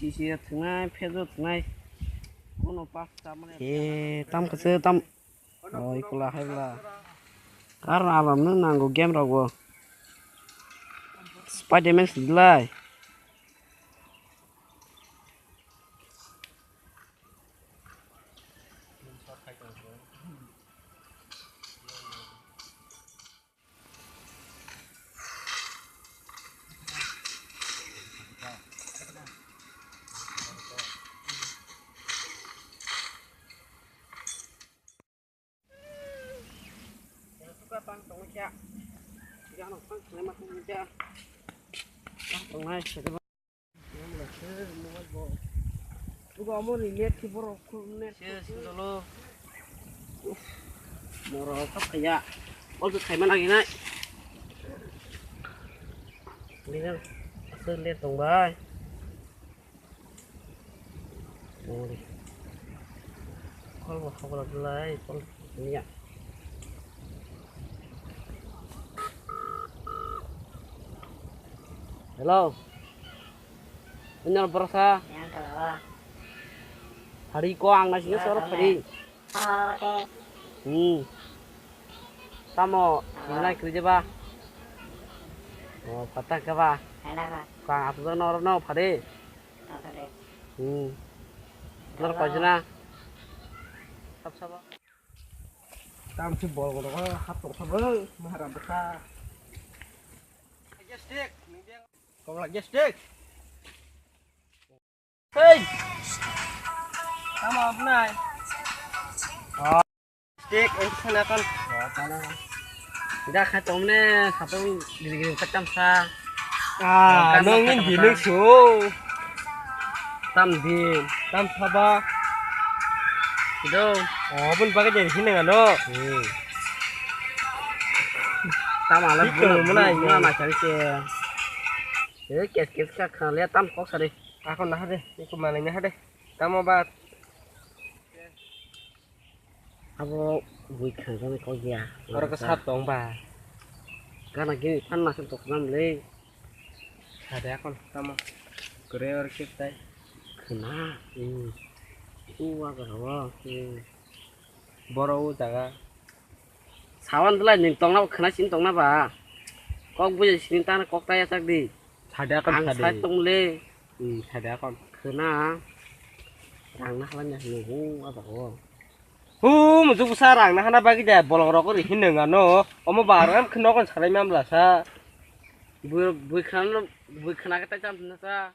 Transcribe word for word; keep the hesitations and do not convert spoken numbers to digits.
Sisi thwngnai, phejo thwngnai. Kono pas chamani. E, tam khe tam. Oi, kula hai bla. Kar alam no nango game rogo. Spider-Man si dilai. Tongnai, sini. Bugo amo ni net ki borok khum net. Se sundalo. Moro ka phaya. Ol ka khaima nang inai. Ni nang asal net tong bai. Mori. Kol bo khobor lai kol niya. Hello. Punyal berasa. Yang kedua. Hari ko ang nasi soro hari. Oh, oke. Hmm. Tamo, mana kiri ba? Oh, patah ke ba? Enak, Pak. Kang apa tuh nor no pade? Apa deh? Hmm. Nor kau jena. Sab sab. Tam si bol bol ko hap tong sab, mahara beka. Kau lagi stick. Hei! Tamo abnai? Oh. Stick, eh, sana kon. Oh, sana. Ida kha tomne, sapung giri giri kacam sa. Ah, nong in hilik su. Tam din. Tam saba. Kido. Oh, bun pakai jadi sini kan lo. Hmm. Tam alam. Itu mana ini? Mana cari sih? Eh, kes kes ka kha le tam kok sari. Ako na hade, iko malai na hade. Tamo ba. Abo bui khangjaknai kok ya. Oro ka sat tong ba. Gana gini phan nasuk tok nam le. Sade akon tamo. Kore oro kep tai. Khna. Hmm. U wa ga wa. Hmm. Boro u jaga. Sawan belai ning tongna khna sin tongna ba. Kok bui sin tang kok ta ya chak di. Sade akon. Ang sade. Sai tong le. Hmm, sade akon. Khna. Rang na hala nya nuhu aba ko. Hu, musu busa rang na hana bagi de bolong rok ri hin nang ano. Omo bar am khno kon salai mam la sa. Bui, bui khna, bui khna ka ta cham na sa.